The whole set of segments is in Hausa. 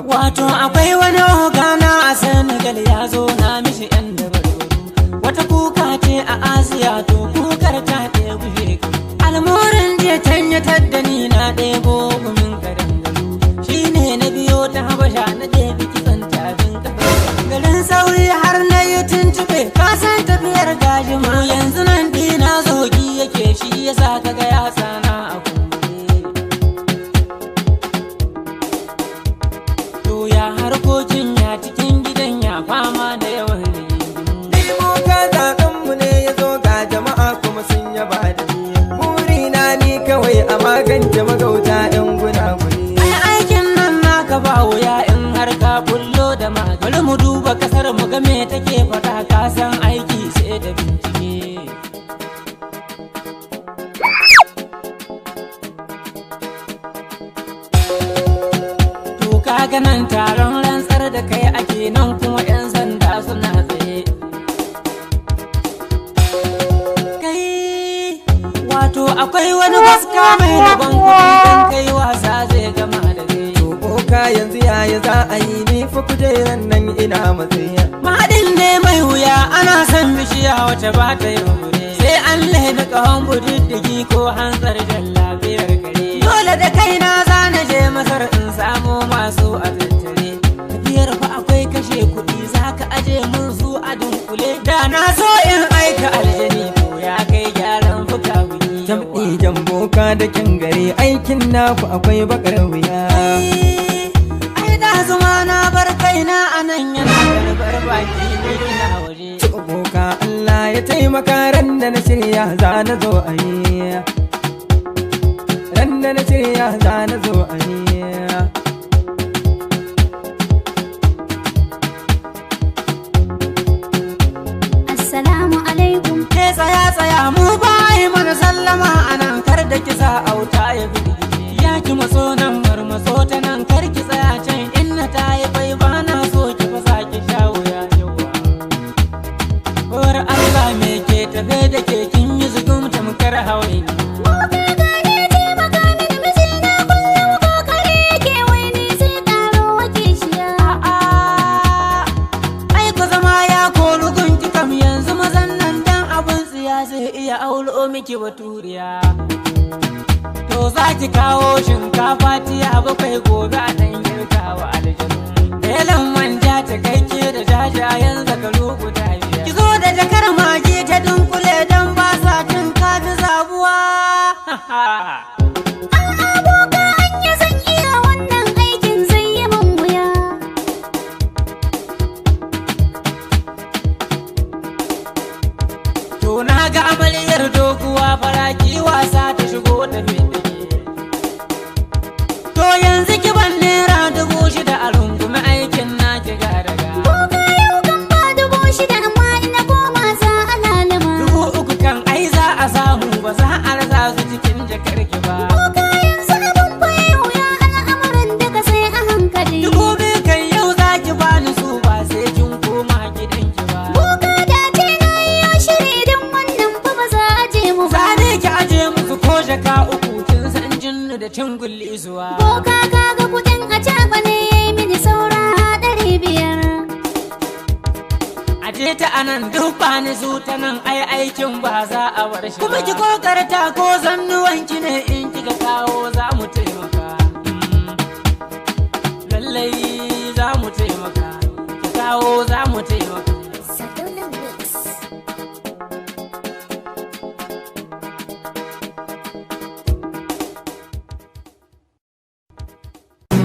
Wato akwai wani ogana a Senegal ya zo na mishi yan dabarbaru. Wata kuka ce a Asiya, to kukar ta ɗebi shekaru. Almurin je can ya tadda ni na ɗebo gumin kadangaru. Shi ne na biyo ta Habasha na ɗebi kitsan tafin kafa. Garin sauri har na yi tuntuɓe, ka san tafiyar gaji ma. Yanzu nan ɗina zogi yake, shi yasa kaga ya sana a kumbure. To ya harkokin, ya cikin gidan, ya fama da yawan rigingimu? Ni boka, zaɓen mu ne ya zo, ga jama'a kuma sun yaba da ni. Burina ni kawai a magance magauta 'yan gunaguni. Ai aikin nan naka ba wuya in har ka bullo da ma. Bari mu duba kasar mu ga me take faɗa, ka san aiki sai da bincike. To kaga nan taron rantsar da kai ake, nan kuma 'yan sanda suna tsaye. Kai, wato akwai wani gaska mai rabon kuɗi, dan kai wasa zai gama da kai. To boka, yanzu yaya za a yi? Ni fa kujeran nan ina matsayi. Mahaɗin ne mai wuya, ana son bishiya wacce ba ta yi hure. Sai an laifi ƙahon budiddigi ko hantsar jan lafiyar kare. Dole da kaina za na je Masar in samo masu a tattare. Tafiyar fa akwai kashe kuɗi, za ka aje mun su a dunkule. Da na so in aika aljani ko ya kai gyaran fuka wuki. Jam'i jan boka da kyan gari, aikin naku akwai bakar wuya. Ai da zuma na bar kaina a nan yana karɓar baki, ni ina waje. To boka, Allah ya taimaka, ran da na shirya za na zo a yi. Ran da na shirya za na zo a yi. Assalamu alaikum. Ke, tsaya tsaya, mu ba yi mana sallama a nan, kar da kisa auta ya firgice. Ya ki matso nan, marmatso ta nan, kar ki tsaya can, inna ta yi bai ba na so ki fasa ki sha wuya yawa. Kowar Allah, me ke tafe da ke? Kin yi zugum tamkar hawaii. Boka, gane taimaka mini, mijina kullum kokari yake wai ni zai karo wa kishiya. A'a, ai ku zama ya kori gunki kam, yanzu mazan nan dan abun tsiya zai iya aulo miki baturiya. To za ki kawo shinkafa tiya 7 gobe a ɗan girka wa aljanu. Belan manja ta kai ke da jajayen zakaru guda 5. Ki zo da jakar magi ta dunkule don ba sa cin kafi zabuwa. A'a boka, anya zan iya wannan aikin? Zai yi min wuya. To na ga amaryar doguwa faraki wasa ta shigo ta fitike. To yanzu ki ban ₦6,000 a rungumi aikin na ki ga daga. Boka, yau kan ba 6,000, amma ina koma za a lalima. 3,000 kan ai za a samu, ba za a rasa su cikin jakar ki ba. Boka, yanzu abin fa yayi wuya, al'amuran duka sai a hankali. 2,000 kan yau za ki bani su, ba sai kin koma gidanki ba. Boka, da ce na yi shiri don wannan fa ba za a je mu ba. Zane ki aje musu ko jaka 3, kin san jinnu da cin gulli zuwa. Boka, kaga kudin a caɓa ne ya yi mini saura 500. Aje ta anan, duk ba ni su ta nan, ai aikin ba za a bar shi. Kuma ki kokarta, ko zannuwanki ne in kika kawo za mu taimaka. Lallai za mu taimaka. Ki kawo, za mu taimaka. Sadaunan Mix.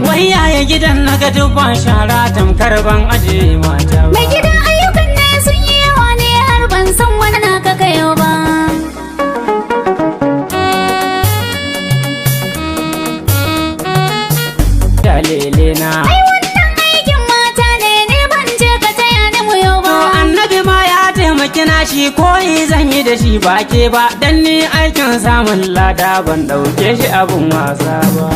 Wai yaya gidan na ga dubban shara tamkar ban aje mata ba. Mai gida, ayyukan ne sun yi yawa ne har ban san wani na ka kayo ba. Dalile na. Ai wannan aikin mata ne, ne ban je ka taya ni muyo To ba. annabi ma ya taimaki nashi, koyi zan yi da shi ba ke ba, dan ni aikin samun lada ban ɗauke shi abun wasa ba.